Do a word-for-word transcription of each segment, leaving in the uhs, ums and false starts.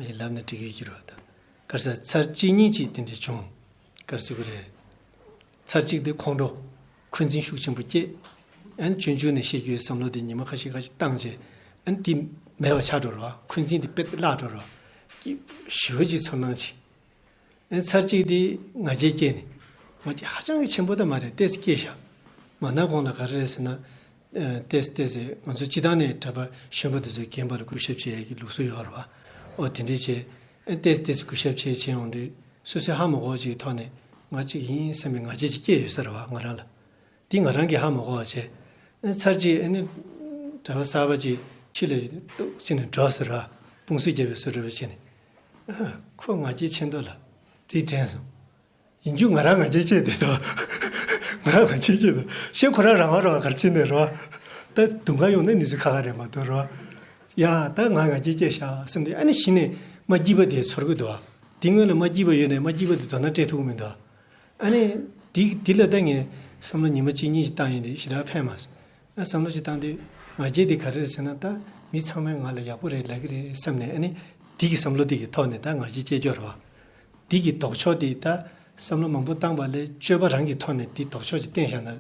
ལབ་ན་འགྲིག་གི་ཡོད་ཀྱི་རེད་བ། ད་ག་རེ་ཟེར། ཚར་གཅིག་གཉིས་ཅིག་དེ་འདྲ་བྱུང་། ག་རེ་ཟེར་དགོས་རེད། ཚར་གཅིག་དེ་ཁོང་ཁྲོ་འཁོན་འཛིན་ཤུགས་ཆེན་པོ་སྐྱེས། ཨ་ནི་སྤྱོད་འཇུག་ནས་བཤད་རྒྱུའི་བསམ་བློ་དེ་ཉི་མ་ཁ་ཤས་ཁ་ཤས་བཏང་རྗེས། ཨ་ནི་དེ་མེད་པ་ཆགས་འགྲོ་རེད་བ། འཁོན་འཛིན་དེ་དཔེ་བརླག་འགྲོ་རེད་བ། སྐྱིད་ཞེ་པོ་ཅིག་ཚོར་སྣང་ཆེ། ཨ་ནི་ཚར་གཅིག་དེ་ང་རྒྱལ་སྐྱེས་ནས། ང་རྒྱལ་ཧ་ཅང་གི་ཆེན་པོ་ད་མ་རེད། ཏོག་ཙམ་སྐྱེས་ཤག། མ་ན་གོང་ལ་ག་རེ་རེད་ཟེར་ན། ཨ། ཏོག་ཙམ་ཏོག་ཙམ་ང་ཚོ་སྤྱིར་བཏང་ནས་གྲྭ་པ་གཞོན་པ་དེ་ཚོས་རྒན་པ་ལ་གུས་ཞབས་བྱེད་ཡས་ཀྱི་ལུགས་སྲོལ་ཡོད་རེད་བ། འོ་དེ་འདྲས་བྱས། ཨ། ཏོག་ཙམ་ཏོག་ཙམ་གུས་ཞབས་བྱས་བྱས་ཡོང་དུས། སོ་སོའི་ཧ་མ་གོ་བ་ཅིག་གི་ཐོག་ནས་ང་གཅིག་ཡིན་བསམ་པའི་ང་རྒྱལ་ཅིག་སྐྱེས་ཡོད་ས་རེད་བ། ང་རང་ལ། འདི་ང་རང་གིས་ཧ་མ་གོ་བ་བྱས། ཨ། ཚར་གཅིག་ཨ་ནི་གྲྭ་པ་གསར་པ་ཅིག་ཕྱི་ལ་ཏོག་ཙམ་ནས་འགྲོ་ཟེར་བ། དཔུང་སུ་རྒྱབ་པའི་བཟོ་འདྲ་བྱས་ནས། ཨ། ཁོ་ང་རྒྱལ་ཆེ་མདོག་ལ་དེ་དྲན་སོང་། ཡིན་རྒྱུ་ང་རང་ང་རྒྱལ་སྐྱེས་བསྡད་དོ། ང་རང་ང་རྒྱལ་སྐྱེས་དོ། ཤེས་ཁོ་རང་རང་དབང་རོགས་གར་ཕྱིན་ནས་རོ། ད་དུང་ག་ཡོང་ན་ནི་ཚུལ་ཁ་ཁ་རེད་མ་གཏོགས་རོ། ཡ། ད་ང་ང་རྒྱལ་སྐྱེས་ཤག་བསམ་དུས། ཨ་ནི་གཞི་ནས་མ་སྐྱིད་པ་དེ་ཚོར་གི་འདུག་བ། དེ་སྔོན་ལ་མ་སྐྱིད་པ་ཡོད་ནས་མ་སྐྱིད་པ་དེ་དོ་སྣང་སྤྲད་ཐུབ་ཀྱི་མི་འདུག་བ། ཨ་ནི་དེ་དེ་ལ་ད་ངས་བསམ་བློ་ཉི་མ་གཅིག་གཉིས་ཤིག་བཏང་ཡིན་དེ་ཞེ་དྲག་ཕན་མ་སོང་། ཨ། བསམ་བློ་ཞིག་བཏང་དུས། ང་རྒྱལ་དེ་ག་རེ་རེད་ཟེར་ན། ད་མི་ཚང་མས་ང་ལ་ཡག་པོ་རེད་ལབ་ཀྱི་རེད་བསམ་ནས། ཨ་ནི་དེ་གི་བསམ་བློ་དེ་གི་ཐོག་ནས་ད་ང་རྒྱལ་སྐྱེ་རྒྱུ་རེད་བ། འདི་གི་ལྡོག་ཕྱོགས་དེ། ད་བསམ་བློ་མང་པོ་བཏང་བ་ལས་སྤྱོད་པ་རང་གི་ཐོག་ནས་འདི་ལྡོག་ཕྱོགས་ཅིག་བསྟེན་བཞག་ན་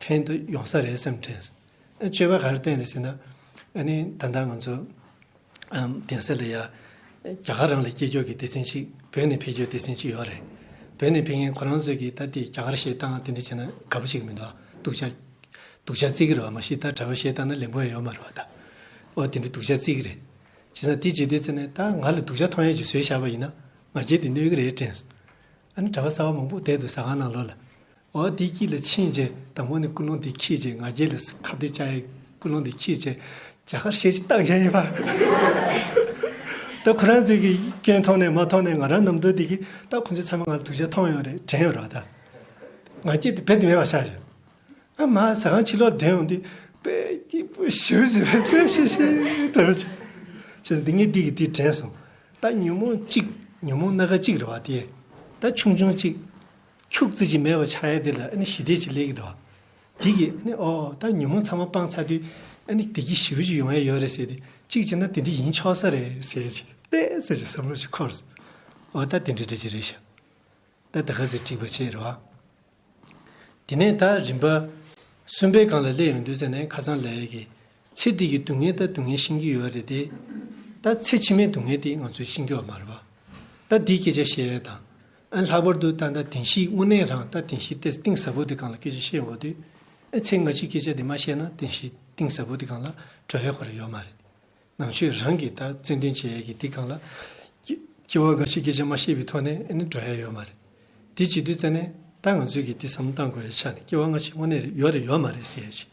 ཕན་དུ་ཡོང་ས་རེད་བསམ་དྲན། ཨ། སྤྱོད་པ་ག་རེ་བསྟེན་རེད་ཟེར་ན། ཨ་ནི་ད་ལྟ་ང་ཚོ་ཨམ་གདན་ས་ལ་ཡ་རྒྱ་གར་རང་ལ་སྐྱེས་རྒྱུ་གི་སྡེ་ཚན་ཅིག་བོད་ནས་ཕེབས་རྒྱུ་སྡེ་ཚན་ཅིག་ཡོད་རེད། བོད་ནས་ཕེབས་མཁན་ཁོ་རང་ཚོས་ཀྱིས་ད་དེ་རྒྱ་གར་གཞས་བཏང་དེ་འདྲ་བྱས་ན་དགའ་པོ་ཞིག་མི་འདུག། སྡུག་ཅག་སྡུག་ཅག་བརྩི་གི་རེད་བ། མ་གཞི་ད་གྲྭ་པ་གཞས་བཏང་ན་ལེན་པོ་ཡང་ཡོད་མ་རེད་བ། ད་འོ་དེ་འདྲ་སྡུག་ཅག་བརྩི་གི་རེད། བྱས་ཙང་དེ་བྱེད་དུས་ཙམ་ནས་ད་ང་ལ་སྡུག་ཅག་མཐོང་ཡས་ཅིག་བཟོས་བཞག་པ་ཡིན་ན་ང་རྒྱལ་དེ་གནོད་ཀྱི་རེད་དྲན་སོང་། ཨ་ནི་གྲྭ་པ་གསར་པ་མང་པོ་བསྡད་འདུག་ཟ་ཁང་ནང་ལོགས་ལ། འོ་དེ་དཀྱིལ་ལ་ཕྱིན་རྗེས། དང་པོ་ནས་ཀུན་སློང་དེ་འཁྱེར་རྗེས། ང་རྒྱལ་ལ་ཁ་གཏད་བཅག་ཡས་ཀུན་སློང་དེ་འཁྱེར་རྗེས་རྒྱ་གར་གཞས་ཅིག་བཏང་བཞག་ཡིན་པ། ད་ཁོ་རང་ཚོས་ཀྱི་སྐྱོན་མཐོང་ནས་མ་མཐོང་ནས། ང་རང་རྣམ་རྟོག་དེ་གིས་ད་ཁོ་ཚོ་ཚང་མ་ང་ལ་སྡུག་ཅག་མཐོང་ཡོད་རེད་དྲན་ཡོད་རེད་བ། ད་ང་རྒྱལ་དེ་རྦད་དེ་མེད་པ་ཆགས་ཡོད། ཨ་མ་ཟ་ཁང་ཕྱི་ལོགས་ཐོན་ཡོང་དུས་དཔེ་སྐྱིད་པོ་ཞེ་པོ་ཞེ་པོ། དཔེ་ཞེ་ཞེ་འདྲ་པོ་ཅིག། བྱས་ཙང་འདི་ངས་འདི་གི་འདི་དྲན་སོང་། ད་ཉོན་མོངས་གཅིག། ཉོན་མོངས་སྣ་ཁ་གཅིག་རེད་བ། དེ་ད་ཆུང་ཆུང་གཅིག་ཁྱུག་ཙམ་ཅིག་མེད་པ་ཆགས་ཡས་དེ་ལ་ཨ་ནི་ཞི་བདེ་ཅིག་སླེབས་ཀྱི་འདུག། འདི་གིས་ཨ་ནི་ཨོ་ད་ཉོན་མོངས་ཚང་མ་སྤངས་ཚར་དུས་ཨ་ནི་བདེ་སྐྱིད་ཞེ་པོ་ཅིག་ཡོང་ཡས་ཡོད་རེད་ཟེར་ཏེ། གཅིག་བྱས་ན་དེ་འདྲ་ཡིན་ཆོག་ས་རེད་ཟེར་ཅིག་ཏོག་ཙམ་ཅིག་བསམ་བློ་ཞིག་འཁོར་སོང་། ཨོ་ད་དེ་འདྲ་འདྲ་ཅིག་རེད་ཤག། ད་ད་ག་ཚོད་འགྲིག་པ་བྱས་རེད་བ། དེ་ནས་ད་རིམ་པ་གསུམ་པའི་སྒང་ལ་སླེབས་ཡོང་དུས་ཙམ་ནས། ཁ་སང་ལབ་ཡས་ཀྱི་ཚེ་འདི་གི་སྡུག་བསྔལ་ད་སྡུག་བསྔལ་ཤེས་ཀྱི་ཡོད་རེད་དེ། ད་ཚེ་ཕྱི་མའི་སྡུག་བསྔལ་དེ་ང་ཚོས་ཤེས་ཀྱི་ཡོད་མ་རེད་བ། ད་འདིའི་སྐད་ཆ་བཤད་ཡས་དང་། ཨ་ལྷག་པར་དུ་ད་ད་བདེན་བཞིའི་དངོས་གནས་རང་ད་བདེན་བཞིའི་ཏོག་ཙམ་གཏིང་ཟབ་པོ་དེ་སྒང་ལ་སྐད་ཆ་བཤད་ཡོང་དུས། ཨ་ཚེ་སྔ་ཕྱིའི་སྐད་ཆ་དེ་མ་བཤད་ན་བདེན་བཞིའི་གཏིང་ཟབ་པོ་དེ་སྒང་ལ་འགྲོ་ཡས་ཁོ་རང་ཡོད་མ་རེད། ནང་ཆོས་རང་གིས་ད་རྩོད་འདོན་བྱེད་ཡས་ཀྱི་འདི་སྒང་ལ་སྐྱེ་སྐྱེ་བ་སྔ་ཕྱིའི་སྐད་ཆ་མ་བཤད་པའི་ཐོག་ནས་ཨ་ནི་འགྲོ་ཡས་ཡོད་མ་རེད། འདི་བྱེད་དུས་ཙམ་ནས་ད་ང་ཚོས་ཀྱིས་འདི་བསམ་བློ་གཏང་དགོས་ཡས་ཆ་ནས། སྐྱེ་བ་སྔ་ཕྱི་དངོས་གནས་ཡོད་རེད་ཡོད་མ་རེད་ཟེར་ཡས་ཅིག་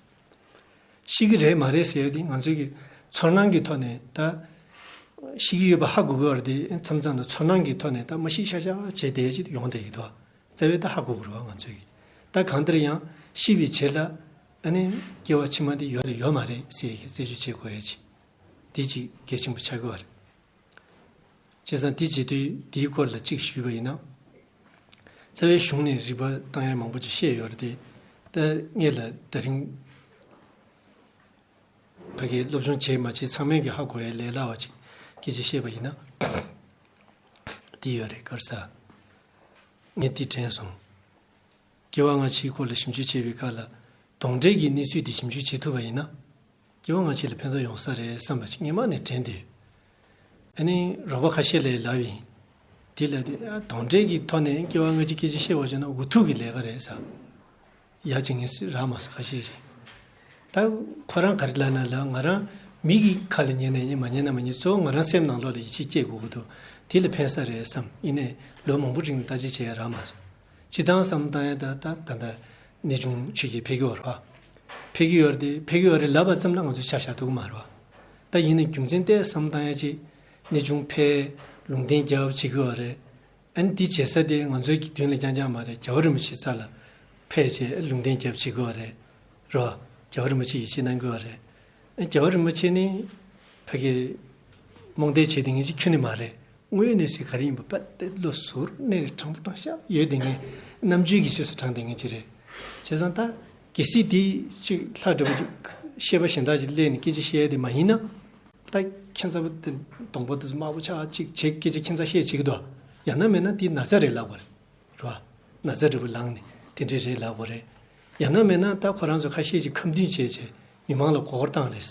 ཤེས་ཀྱི་རེད་མ་རེད་ཟེར་ཡས་དེ་ང་ཚོས་ཀྱི་ཚོར་སྣང་གི་ཐོག་ནས་ད་ཤེས་ཀྱི་ཡོད་པ་ཧ་གོ་གི་ཡོད་རེད་དེ། མཚམས་མཚམས་ལ་ཚོར་སྣང་གི་ཐོག་ནས་ད་མ་ཤེས་ཤག་ཤག་བྱས་བསྡད་ཡས་ཅིག་ཡོང་བསྡད་ཀྱི་འདུག། རྩ་བའི་ད་ཧ་གོ་གི་རེད་བ། ང་ཚོས་ཀྱི་ད་གང་ལྟར་ཡང་ཤེས་པའི་ཆེད་ལ་ཨ་ནི་སྐྱེ་བ་ཕྱི་མ་དེ་ཡོད་རེད་ཡོད་མ་རེད་ཟེར་ཡས་ཀྱི་རྩད་གཅོད་བྱེད་དགོས་ཡས་ཅིག། དེ་གཅིག་གལ་ཆེན་པོ་ཆགས་ཀྱི་ཡོད་རེད། བྱས་ཙང་དེ་བྱེད་དུས་དེའི་སྐོར་ལ་གཅིག་ཞུས་པ་ཡིན་ན། རྩ་བའི་གཞུང་ནས་རིགས་པ་བཏང་ཡས་མང་པོ་ཅིག་བཤད་ཡོད་རེད་དེ། ད་ངེད་ལ་ད་རིང་ཕ་གིའི་སློབ་སྦྱོང་བྱས་མ་བྱས་ཚང་མས་ཀྱི་ཧ་གོ་ཡས་ལས་སླ་བ་ཅིག་སྐད་ཆ་བཤད་པ་ཡིན་ན། དེ་ཡོད་རེད། ག་རེ་ཟེར། ངས་དེ་དྲན་སོང་། སྐྱེ་བ་སྔ་ཕྱིའི་སྐོར་ལ་ཞིབ་འཇུག་བྱེད་པའི་སྐབས་ལ་གདོན་འདྲེ་གི་གནས་ཚུལ་དེ་ཞིབ་འཇུག་བྱེད་ཐུབ་པ་ཡིན་ན། སྐྱེ་བ་སྔ་ཕྱི་ལ་ཕན་ཐོགས་ཡོང་ས་རེད་བསམ་པ་ཞིག་སྔོན་མ་ནས་དྲན་བསྡད་ཡོད། ཨ་ནི་རོགས་པ་ཁ་ཤས་ལ་ལབ་ཡིན། དེ་ལ་དེ་ཨ་གདོན་འདྲེ་གི་ཐོག་ནས་སྐྱེ་བ་སྔ་ཕྱི་སྐད་ཆ་བཤད་པ་བྱས་ན་འུ་ཐུག་གི་ལས་ཀ་རེད་ཟེར། ཡ་བྱེད་མཁན་རག་མ་སོང་། ཁ་ཤས་ཤིག། ད་ཁོ་རང་ག་རེ་ལབ་ན་ལབ། ང་རང་མི་གི་ཁ་ལ་ཉན་ན་ཉན། མ་ཉན་ན་མ་ཉན། གཙོ་བོ་ང་རང་སེམས་ནང་ལོགས་ལ་ཡིད་ཆེས་སྐྱེ་དགོས་ཀྱི་འདུག། དེ་ལ་ཕན་ས་རེད་བསམ། ཡིན་ནའི་ལོ་མང་པོ་རིང་ལ་བརྟག་དཔྱད་བྱས་ཡ་རག་མ་སོང་། སྤྱིར་བཏང་བསམ་བློ་བཏང་ཡ་ད་ད་ད་ད་གནས་ཆུང་ཆོས་ཀྱི་འཕེལ་གྱི་ཡོད་རེད་བ། འཕེལ་གྱི་ཡོད་རེད་དེ། འཕེལ་གྱི་ཡོད་རེད་ལབ་པ་ཙམ་ལ་ང་ཚོས་ཆ་བཞག་ཐུབ་ཀྱི་མ་རེད་བ། ད་ཡིན་ནའི་རྒྱུ་མཚན་ཏོག་ཙམ་བསམ་བློ་བཏང་ཡ་ཅིག། གནས་ཆུང་འཕེལ། ལུང་བསྟན་རྒྱབ་བྱེད་ཀྱི་ཡོད་རེད། ཨ་ནི་འདི་བྱེད་ས་དེ་ང་ཚོའི་མདུན་ལ་རྐྱང་རྐྱང་མ་རེད། རྒྱལ་བ་རིན་པོ་ཆེ་རྩ་ལ་ཕེབས་བྱས་ལུང་བསྟན་རྒྱབ་བྱེད་དགོས་པ་རེད། རོ། རྒྱལ་བ་རིན་པོ་ཆེ་ཡིད་ཆེས་གནང་དགོས་པ་རེད། ཨ། རྒྱལ་བ་རིན་པོ་ཆེ་ནི་ཕ་གི་རྨོངས་དད་བྱེད་བསྡད་མཁན་ཅིག་ཁྱོན་ནས་མ་རེད། དངོས་ཡོད་གནས་ཚུལ་ག་རེ་ཡིན་པ་དཔེ་བློ་གཟུ་བོར་གནས་རེ་དྲང་པོ་དྲང་བཞག་ཡོད་བསྡད་མཁན། རྣམ་དཔྱོད་ཀྱི་ཆོས་སུ་དྲངས་བསྡད་མཁན་ཅིག་རེད། བྱས་ཙང་ད་གལ་སྲིད་དེ་ཅིག་ལྷ་འདྲ་པོ་ཅིག་བཤད་པ་གཞན་དག་ཅིག་སླེབས་ནས་སྐད་ཆ་བཤད་ཡ་དེ་མ་ཡིན་ན། ད་ཁྱད་མཚར་པོ་དེ་གདོང་པ་དེ་ཚོ་དམར་པོ་ཆགས་ཅིག་བྱེད་སྐད་ཆ་ཁྱད་མཚར་བཤད་བྱེད་ཀྱི་འདུག། ཡང་ན་མེད་ན་དེ་ན་ཚ་རེད་ལབ་དགོས་རེད། རེད་བ། ན་ཚ་འདྲ་པོ་ལངས་ནས་དེ་འདྲས་རེད་ལབ་དགོས་རེད། ཡང་ན་མེད་ན་ད་ཁོ་རང་ཚོ་ཁ་ཤས་ཀྱིས་ཁ་འདོན་བྱས་བྱས་མི་མང་ལ་མགོ་སྐོར་བཏང་རེད།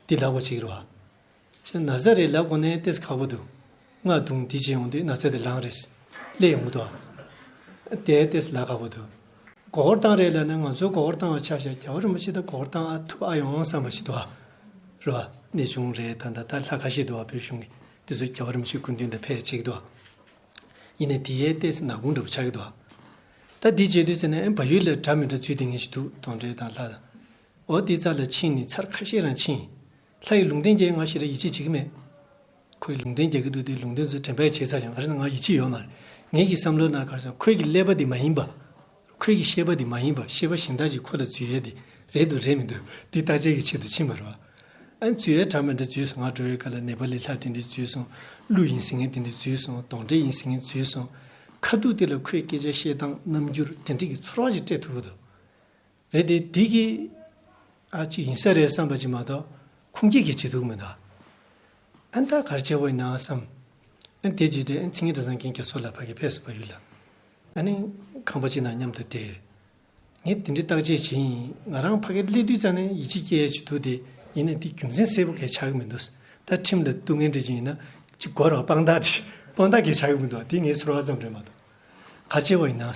དེ་ལབ་དགོས་བྱེད་ཀྱི་རེད་བ། ཞེས་ན་ཚ་རེད་ལབ་དགོས་ནའི་ཏོག་ཙམ་ཁག་པོ་འདུག། རྔ་བརྡུངས་འདི་བྱས་ཡོང་དུས་ན་ཚ་དེ་ལངས་རེད། སླེབས་ཡོང་གི་འདུག། དེ་ཏོག་ཙམ་ལབ་ཁག་པོ་འདུག། མགོ་སྐོར་བཏང་རེད་ལབ་ན་ང་ཚོའི་མགོ་སྐོར་བཏང་བ་ཆ་བཞག་རྒྱལ་བ་རིན་པོ་ཆེ་ད་མགོ་སྐོར་བཏང་ཨ་ཐུབ་ཨ་ཡོང་བསམ་པ་ཞིག་འདུག་ཨ། རེད་བ། གནས་ཆུང་རེད་ད་ད་ད་ལྷ་ཁ་ཤས་འདུག་ཨ་བོད་གཞུང་གི་དེ་ཚོ་རྒྱལ་བ་རིན་པོ་ཆེ་སྐུ་མདུན་དུ་ཕེབས་བྱེད་ཀྱི་འདུག་ཨ། ཡིན་ནའི་དེ་ཡས་ཏོག་ཙམ་ནག་ཁུང་འདྲ་པོ་ཆགས་ཀྱི་འདུག་ཨ། ད་འདི་བྱེད་དུས་ཟེར་ན་ཨེ་བལ་ཡུལ་ལ་འདྲ་མི་འདྲ་ཚུལ་དེ་ངན་ཞིག་འདུག་གདོན་འདྲེ་དང་ལྷ་དང་། འོ་དེའི་རྩ་ལ་ཕྱིན་ནས་ཚར་ཁ་ཤས་རང་ཕྱིན། ལྷ་ཡི་ལུང་བསྟན་རྒྱག་ང་ཞེ་དྲག་ཡིད་ཆེས་བྱེད་ཀྱི་མེད། ཁོས་ལུང་བསྟན་རྒྱག་གི་འདུག་དེ་ལུང་བསྟན་ཚོ་དྲན་པས་བྱས་ཚར་ཡང་ང་རང་ང་ཡིད་ཆེས་ཡོད་མ་རེད། ངེད་ཀྱི་བསམ་བློའི་ནང་ག་རེ་ཟེར་ན་ཁོས་ཀྱི་ཀླད་པ་འདི་མ་ཡིན་པ། ཁོས་ཀྱི་ཤེས་པ་འདི་མ་ཡིན་པ་ཤེས་པ་གཞན་དག་ཅིག་ཁོ་ལ་འཛུལ་ཡས་འདི་རེད་འདུག་རེད་མི་འདུག་འདི་བརྟག་དཔྱད་ཀྱི་ཆེད་དུ་ཕྱིན་པ་རེད་བ། ཨ་ནི་འཛུལ་ཡས་གྲངས་མི་འདྲ་འཛུལ་སོང་། ང་འགྲོ་བའི་སྐབས་ལ་ནེ་པ་ལི་ལྷ་དེ་འདྲ་འཛུལ་སོང་། ཀླུ་ཡིན་ཟེར་མཁན་དེ་འདྲ་འཛུལ་སོང་། གདོན་འདྲེ་ཡིན་ཟེར་མཁན་འཛུལ་སོང་། ཁ་ཐུག་དེ་ལ་ཁོས་སྐད་ཆ་བཤད་སྟངས་རྣམ་འགྱུར་དེ་འདྲ་གི་ཚོར་བ་ཞིག་སྤྲད་ཐུབ་ཀྱི་འདུག། རེད་དེ་འདི་གི་ཨ་ཅིག་ཡིན་ས་རེད་བསམ་པ་ཅིག་མ་གཏོགས་ཁུངས་སྐྱེལ་གྱི་བྱེད་ཐུབ་མི་འདུག། ཨ་ནི་ད་ག་རེ་བྱས་པ་ཡིན་ན་བསམ། ཨ་ནི་དེ་བྱེད་དུས་ཨ་ནི་མཚན་ཉིད་གྲྭ་ཚང་མཁན་རྒྱ་མཚོ་ལགས་ཕ་གི་ཕེབས་སོང་བལ་ཡུལ་ལ། ཨ་ནི་ཁང་པ་ཅིག་ནང་མཉམ་དུ་བསྡད། ངས་དེ་འདྲའི་བརྟག་དཔྱད་བྱས་ཡིན། ང་རང་ཕ་གིར་སླེབས་དུས་ཙམ་ནས་ཡིད་ཆེས་སྐྱེ་ཡས་ཅིག་འདུག་སྟེ། ཡིན་ནའི་དེ་རྒྱུ་མཚན་གསལ་པོ་གས་ཆགས་ཀྱི་མི་འདུག། ད་ཁྲིམས་ལ་གཏུག་མཁན་འདྲ་ཅིག་ཡིན་ན་ཅིག་གོ་ར་དཔང་རྟགས་དེ་དཔང་རྟགས་གས་ཆགས་ཀྱི་མི་འདུག། དེ་ངའི་ཚོར་བ་ཙམ་རེད་མ་གཏོགས། ག་བྱས་པ་ཡིན་ན།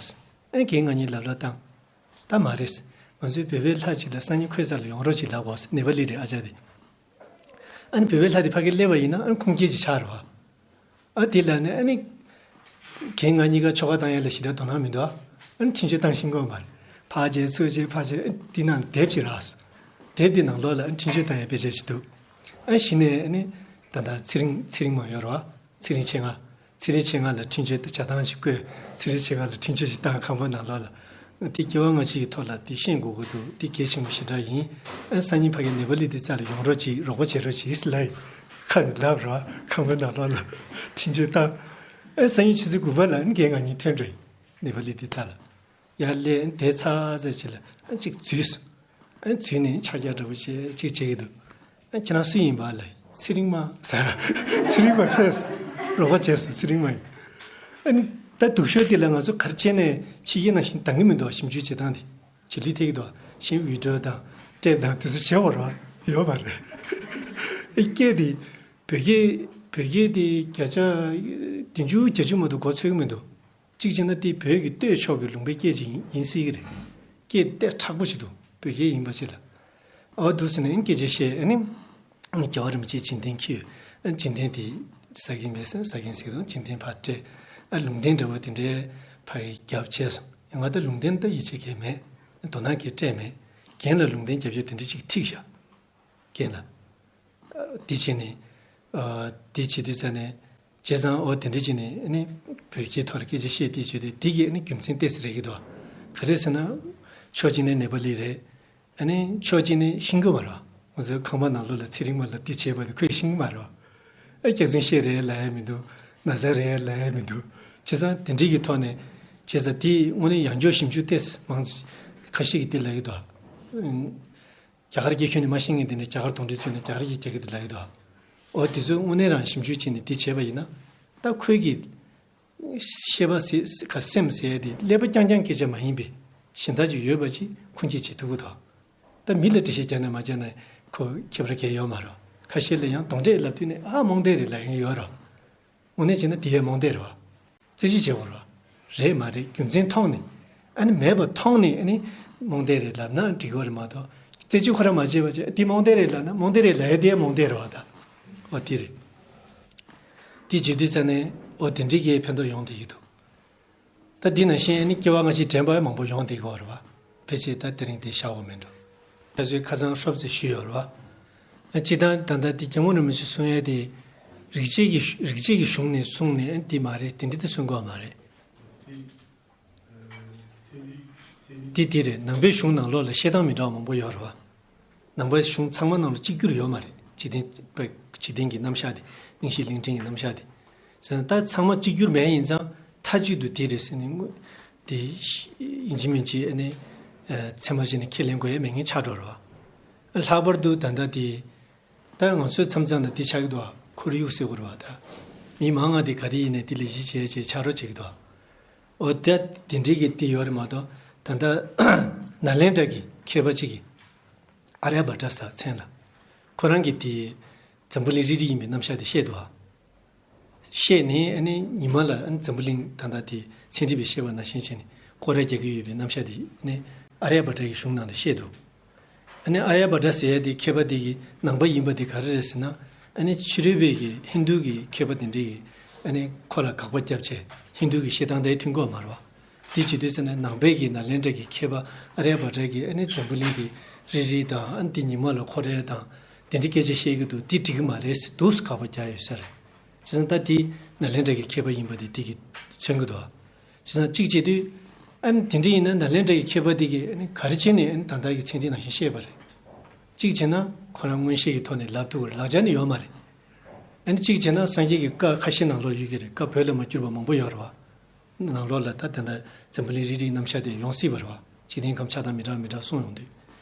ཨེ་རྒན་ང་གཉིས་ལབ་ལབ་བཏང་། ད་མ་རེད། ང་ཚོའི་བོད་པའི་ལྷ་ཅིག་ལ་སང་ཉིན་ཁོའི་རྩ་ལ་ཡོང་རོགས་ཅིག་ལབ་དགོས། ནེ་པ་ལི་རེད་ཨ་ཅག་དེ། ཨ་ནི་བོད་པའི་ལྷ་དེ་ཕ་གིར་སླེབས་པ་ཡིན་ན་ཨ་ནི་ཁུངས་སྐྱེལ་ཅིག་ཆགས་རེད་བ། ཨ་དེ་ལ་ནི་ཨ་ནི། རྒན་ང་གཉིས་ཀ་ཆོ་ག་བཏང་ཡ་ལ་ཞེ་དྲག་དོ་སྣང་མི་འདུག་ཨ། ཨ་ནི་འཕྲིན་བཅོལ་བཏང་ཤེས་ཀྱི་ཡོད་མ་རེད། ཕར་བྱས་ཚུར་བྱས་ཕར་བྱས་ཨ་དེ་ནང་དེབ་ཅིག་རག་སོང་། དེབ་དེ་ནང་ལོགས་ལ་ཨ་ནི་འཕྲིན་བཅོལ་བཏང་ཡ་དཔེ་ཆ་ཞིག་འདུག། ཨ་གཞི་ནས་ཨ་ནི་ད་ལྟ་ཚེ་རིང་ཚེ་རིང་མ་ཡོད་རེད་བ། ཚེ་རིང་ཆེ་ལྔ། ཚེ་རིང་ཆེ་ལྔ་ལ་འཕྲིན་བཅོལ་དང་བྱ་སྟངས་ཤིག་བཀོད། ཚེ་རིང་ཆེ་ལྔ་ལ་འཕྲིན་བཅོལ་ཞིག་བཏང་ཁང་པ་ནང་ལོགས་ལ། དེ་སྐྱེ་བ་སྔ་ཕྱི་གི་ཐོག་ལ་དེ་ཤེས་དགོས་ཀྱི་འདུག། དེ་གལ་ཆེན་པོ་ཞེ་དྲག་ཡིན། ཨ་སང་ཉིན་ཕ་གི་ནེ་པ་ལི་དེ་རྩ་ལ་ཡོང་རོགས་གྱིས། རོགས་པ་བྱེད་རོགས་གྱིས་ལབ་ཡིན། ཁ་ནས་ལབ་རོགས། ཁང་པ་ནང་ལོགས་ལ་འཕྲིན་བཅོལ་བཏང་། ཨ་སང་ཉིན་ཆུ་ཚོད་དགུ་པ་ལ་ཨ་ནི་རྒན་ང་གཉིས་ཐོན་འགྲོ་ཡིན། ནེ་པ་ལི་དེ་རྩ་ལ། ཡར་སླེབས་དེ་ཚར་ཚར་ཅིག་ལ་ཨ་གཅིག་འཛུལ་སོང་། ཨ་འཛུལ་ནས་ཕྱག་རྒྱ་འདྲ་པོ་བྱས་གཅིག་བྱེད་ཀྱི་འདུག། ཨ་ཁྱེད་རང་སུ་ཡིན་པ་ལབ་ཡིན། ཚེ་རིང་མ་ཟེར། ཚེ་རིང་མ་ཕེབས་སོང་། རོགས་པ་བྱས་སོང་ཚེ་རིང་མ་ཡིན། ཨ་ནི་ད་སྡུག་ཤོས་དེ་ལ་ང་ཚོ་ག་རེ་བྱས་ནས་ཕྱི་རྒྱལ་ནང་བཞིན་འདང་གི་མི་འདུག། ཞིབ་འཇུག་བྱེད་སྟངས་དེ་བྱེད་ལུགས་འཐད་ཀྱི་འདུག། གཞན་ཝི་ཌི་ཡོ་དང་ཊེབ་དང་དེ་ཚོ་བྱེད་པ་རོགས་ཡོད་མ་རེད། ཨ་སྐད་དེ་བོད་སྐད་བོད་སྐད་དེ་བརྒྱ་ཆ་བདུན་ཅུ་བརྒྱད་ཅུ་མ་གཏོགས་གོ་ཚོད་ཀྱི་མི་འདུག། གཅིག་བྱས་ན་དེ་བོད་ཀྱི་སྟོད་ཕྱོགས་ཀྱི་ལུང་པའི་སྐད་ཅིག་ཡིན་ཡིན་སྲིད་ཀྱི་རེད། སྐད་ཏོག་ཙམ་མཁྲེགས་པོ་ཞིག་འདུག། བོད་སྐད་ཡིན་པ་ཅིག་ལ། ཨོ་འདུག་ཟེར་ནས་སྐད་ཆ་བཤད། ཨ་ནི། རྒྱལ་བ་རིན་པོ་ཆེའི་བྱིན་རྟེན་འཁྱེར་ཡོད། ཨ་བྱིན་རྟེན་དེ་ཟ་མཁན་མེད་ཟེར་ཟ་མཁན་ཟེར་གི་འདུག། བྱིན་རྟེན་ཕར་སྤྲད། ཨ་ལུང་བསྟན་འདྲ་བོ་དེ་འདྲའི་ཕར་རྒྱབ་བྱས་སོང་། ང་ད་ལུང་བསྟན་ད་ཡིད་ཆེས་གང་ཡང་མེད། དོ་སྣང་གང་ཡང་སྤྲད་མེད། རྒན་ལ་ལུང་བསྟན་རྒྱབ་ཡ་དེ་འདྲ་ཅིག་ཐིག་བཞག། རྒན་ལགས། འདི་བྱས་ནས། འདི་བྱེད་དུས་ཙ་ནས། བྱས་ཙང་འོ་དེ་འདྲ་བྱས་ནས་ཨ་ནི། བོད་སྐད་ཐོག་ལ་སྐད་ཆ་བཤད་དེ་བྱས་ཏེ་འདི་གི་ཨ་ནི་རྒྱུ་མཚན་ཏོག་ཙམ་རེད་ཀྱི་འདུག། ག་རེ་ཟེར་ན། ཕྱོགས་གཅིག་ནས་ནེ་པ་ལི་རེད། ཨ་ནི་ཕྱོགས་གཅིག་ནས་ཤིང་ཀུ་མ་རེད། ང་ཚོའི་ཁང་པ་ནང་ལོགས་ལ་ཚེ་རིང་མ་ལ་འདི་བྱས་པ་དེ་ཁོས་ཤིང་ཀུ་མ་རེད། ཨ་སྐྱག་རྫུན་བཤད་རེད་ལབ་ཡ་མི་འདུག། ན་ཚ་རེད་ལབ་ཡ་མི་འདུག། བྱས་ཙང་དེ་འདྲའི་གི་ཐོག་ནས། བྱས་ཙང་དེ་དངོས་གནས་ཡང་བསྐྱར་ཞིབ་འཇུག་ཏོག་ཙམ་མང་ཁ་ཤས་ཀྱིས་དེ་ལབ་ཀྱི་འདུག། རྒྱ་གར་སྐད་ཤོད་ནས་མ་ཤེས་མཁན་དེ་འདྲ་རྒྱ་གར་གདོན་འདྲེ་ཚུད་ནས་རྒྱ་གར་སྐད་རྒྱག་གི་འདུག་ལབ་ཀྱི་འདུག། འོ་དེ་ཚོ་དངོས་གནས་རང་ཞིབ་འཇུག་བྱས་ནས་དེ་བྱས་པ་ཡིན་ན། ད་ཁོའི་གི་ཤེས་པ་ཟེར་ག་སེམས་ཟེར་ཡ་དེ་ཀླད་པ་རྐྱང་རྐྱང་སྐད་ཆ་མ་ཡིན་པའི་གཞན་དག་ཅིག་ཡོད་པ་ཅིག་ཁུངས་སྐྱེལ་བྱེད་ཐུབ་ཀྱི་འདུག། ད་མི་ལ་འགྲེལ་བཤད་རྒྱག་ན་མ་རྒྱག་ན་ཁོ་ཁྱད་པར་གང་ཡང་ཡོད་མ་རེད། ཁ་ཤས་ལ་ཡང་གདོན་འདྲེ་ལབ་དུས་ནས་ཨ་རྨོངས་དད་རེད་ལབ་མཁན་ཡོད་རེད། དངོས་གནས་བྱས་ན་དེ་ཡང་རྨོངས་དད་རེད་བ། རྩད་གཅོད་བྱེད་དགོས་རེད་བ། རེད་མ་རེད་རྒྱུ་མཚན་མཐོང་ནས། ཨ་ནི་མེད་པ་མཐོང་ནས་ཨ་ནི་རྨོངས་དད་རེད་ལབ་ན་འགྲིག་གི་རེད་མ་གཏོགས། རྩད་གཅོད་ཁོ་རང་མ་བྱས་པ་བྱས་འདི་རྨོངས་དད་རེད་ལབ་ན་རྨོངས་དད་རེད་ལབ་ཡ་དེ་ཡང་རྨོངས་དད་རེད་བ་ད། འོ་དེ་རེད། དེ་བྱེད་དུས་ཙ་ནས་འོ་དེ་འདྲའི་གི་ཕན་ཐོགས་ཡོང་བསྡད་ཀྱི་འདུག། ད་འདི་ནང་བཞིན་ཨ་ནི་སྐྱེ་བ་སྔ་ཕྱི་དྲན་པ་མང་པོ་ཡོང་བསྡད་ཀྱི་ཡོད་རེད་བ། ཕལ་ཆེར་ད་དེ་རིང་དེ་བཞག་དགོས་མེད་འགྲོ། ད་གཟོད་ཁ་སང་ཧྲོབ་ཙམ་ཞུས་ཡོད་རེད་བ། སྤྱིར་བཏང་ད་ལྟ་འདི་རྒྱལ་མོ་རིན་པོ་ཆེ་གསུང་ཡས་དེ། རིག་བྱེད་ཀྱི་རིག་བྱེད་ཀྱི་གཞུང་ནས་གསུངས་ནས་འདི་མ་རེད་དེ་འདྲ་ད་གསུང་གི་ཡོད་མ་རེད། འདི་འདི་རེད། ནང་པའི་གཞུང་ནང་ལོགས་ལ་བཤད་སྟངས་མི་འདྲ་བ་མང་པོ་ཡོད་རེད་བ། ནང་པའི་གཞུང་ཚང་མ་ནང་ལ་གཅིག་གྱུར་ཡོད་མ་རེད། འཇིག་རྟེན་པ་འཇིག་རྟེན་གྱི་རྣམ་གཞག་དེ་གླེང་གཞི་གླེང་ཕྲན་གྱི་རྣམ་གཞག་དེ། ཟེར་ན་ད་ཚང་མ་གཅིག་གྱུར་མེད་ཡིན་ཙང་མཐའ་གཅིག་ཏུ་འདི་རེད་ཟེར་ནས་དངོས་དེ་ཡིན་གཅིག་མིན་གཅིག་ཨ་ནི་ཚད་མ་བྱས་ནས་ཁས་ལེན་དགོས་ཡ་མེད་མཁན་ཆགས་འགྲོ་རེད་བ། ལྷག་པར་དུ་ད་ལྟ་དེ་ ད་ང་ཚོའི་མཚམས་མཚམས་ལ་འདི་ཆགས་ཀྱི་འདུག་ཁོར་ཡུག་ཟེར་དགོས་རེད་བ། ད་མི་མང་ང་དེ་ག་རེ་ཡིན་ནའི་དེ་ལ་གཞི་བྱས་བྱས་ཆགས་རོགས་བྱེད་ཀྱི་འདུག་འོ་ད་དེ་འདྲའི་གི་དེ་ཡོད་རེད་མ་གཏོགས། ད་ལྟ་ནཱ་ལེནྡྲ་གི་མཁས་པ་གཅིག་གིས་ཨཱརྱ་བྷ་ཏྲ་ཟེར་མཚན་ལ། ཁོ་རང་གིས་དེ་འཛམ་བུ་གླིང་རིལ་རིལ་ཡིན་པའི་རྣམ་གཞག་དེ་བཤད་འདུག་ཨ། བཤད་ནས་ཨ་ནི་ཉི་མ་ལ་ཨ་ནི་འཛམ་བུ་གླིང་ད་ལྟ་དེ་ཚན་རིག་པས་བཤད་པ་ནང་བཞིན་བྱས་ནས་སྐོར་ར་རྒྱག་གི་ཡོད་པའི་རྣམ་གཞག་དེ་ཨ་ནི་ཨཱརྱ་བྷ་ཏྲ་ཡི་གཞུང་ནང་ལ་བཤད་འདུག་ཨ་ནི་ཨཱརྱ་བྷ་ཏྲ་ཟེར་ཡ་དེ་མཁས་པ་དེ་གི་ནང་པ་ཡིན་པ་དེ་ག་རེ་རེད་ཟེར་ན། ཨ་ནི་ཕྱི་རོལ་པའི་གི་ཧིན་རྡུ་གི་མཁས་པ་དེ་འདྲས་ཀྱིས་ཨ་ནི་ཁོ་ལ་དགག་པ་བརྒྱབ་བྱས་ཧིན་རྡུ་གི་བཤད་སྟངས་དེ་མཐུན་གྱི་ཡོད་མ་རེད་བ། དེ་བྱེད་དུས་ཙམ་ནས་ནང་པའི་གི་ནཱ་ལེནྡྲ་གི་མཁས་པ་ཨཱརྱ་བྷ་ཏྲ་གིས་ཨ་ནི་འཛམ་བུ་གླིང་དེ་རིལ་རིལ་དང་ཨ་ནི་དེ་ཉི་མ་ལ་འཁོར་ཡ་དང་དེ་འདྲའི་སྐད་ཆ་བཤད་ཀྱི་འདུག་དེ་འགྲིག་གི་མ་རེད་ཟེར་འདུག་སེ་དགག་པ་རྒྱག་ཡོད་ས་རེད། བྱས་ཙང་ད་དེ་ནཱ་ལེནྡྲ་གི་མཁས་པ་ཡིན་པ་དེ་དེ་གིས་མཚོན་གྱི་འདུག་བ། བྱས་ཙང་གཅིག་བྱེད་དུས་ཨ་ནི་དེ་འདྲ་ཡིན་ན་ནཱ་ལེནྡྲ་གི་མཁས་པ་དེ་གིས་ཨ་ནི་ག་རེ་བྱས་ནས་ཨ་ནི་ད་ལྟ་གི་ཚན་རིག་ནང་བཞིན་བཤད་པ་རེད། གཅིག་བྱས་ན་ཁོ་རང་མངོན་ཤེས་ཀྱི་ཐོག་ནས་ལབ་ཐུབ་པ་རེད། ལག་ཆ་ནི་ཡོད་མ་རེད། ཨ་ནི་གཅིག་བྱས་ན་སངས་རྒྱས་ཀྱི་བཀའ་ཁ་ཤས་ནང་ལོགས་ཡོད་ཀྱི་རེད། བཀའ་བོད་ལ་མ་བསྒྱུར་བ་མང་པོ་ཡོད་རེད་བ། ནང་ལོགས་ལ་ད་དེ་འདྲ་འཛམ་བུ་གླིང་རིལ་རིལ་རྣམ་གཞག་དེ་ཡོང་སྲིད་པ་རེད་བ། འཇིག་རྟེན་ཁམས་ཆགས་སྟངས་མི་འདྲ་མི་འདྲ་གསུངས་ཡོང་དུས།